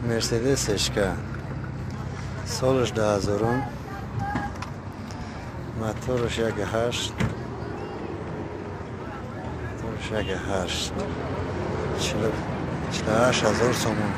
Мерседес Эшка. Солаш 2000. Мотораш 1.8. Мотораш 1.8. 48 000 сомон.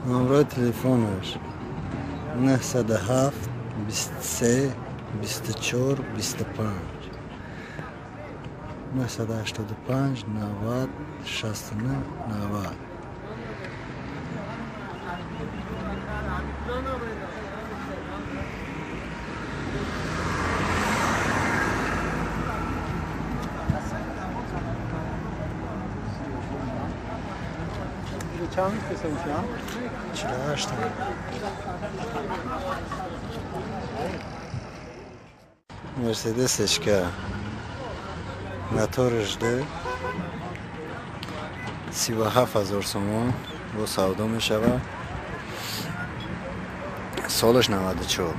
Номрои телефонаш 907 23 24 25 985 90 69 90. Чанд мефурӯшам? 48. Мерседес Эшка. Мотораш 2. 37 000 сомон бо савдо мешавад. Солаш 94.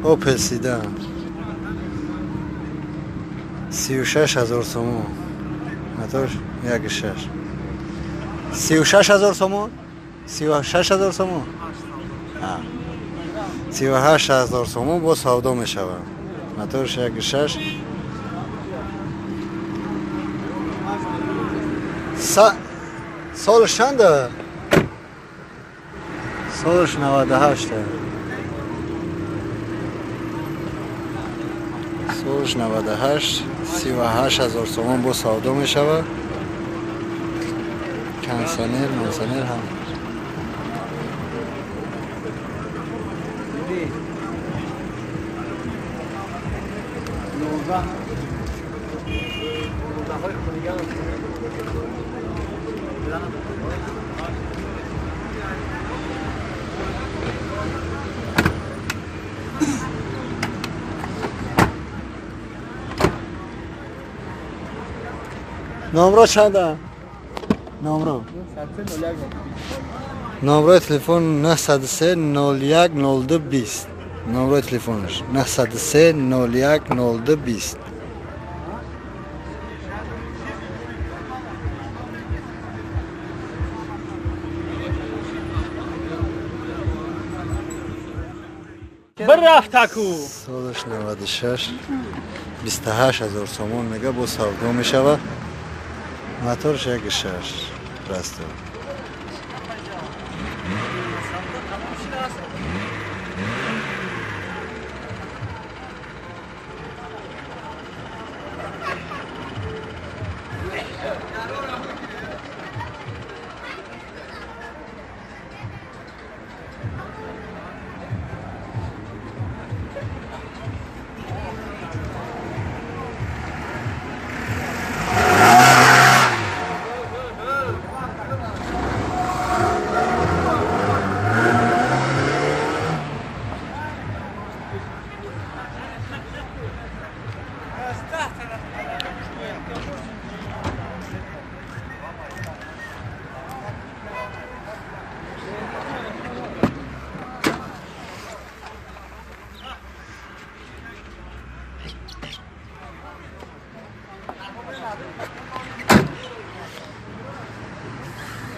Опел Седан 36 000 сомон. Мотор 1.6. 36 000 сомон. 36 000 сомон. 38 000 сомон бо савдо мешавад. Моторш 1.6. Солаш чанда? Солаш 98. Солаш 98, 38 000 сомон бо савдо мешавад. Кондиционер, кондиционер ҳам. Номро чанда? Номро. Номрои телефон 903 01 02 20. Номрои телефонаш 903 01 02 20. Бирафтаку. Солаш 96, 28 000 сомон мега бо савдо мешавад. Моторш 1.6 расто.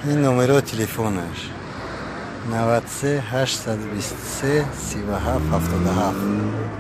Ин номерои телефонаш: 93 823 37 77.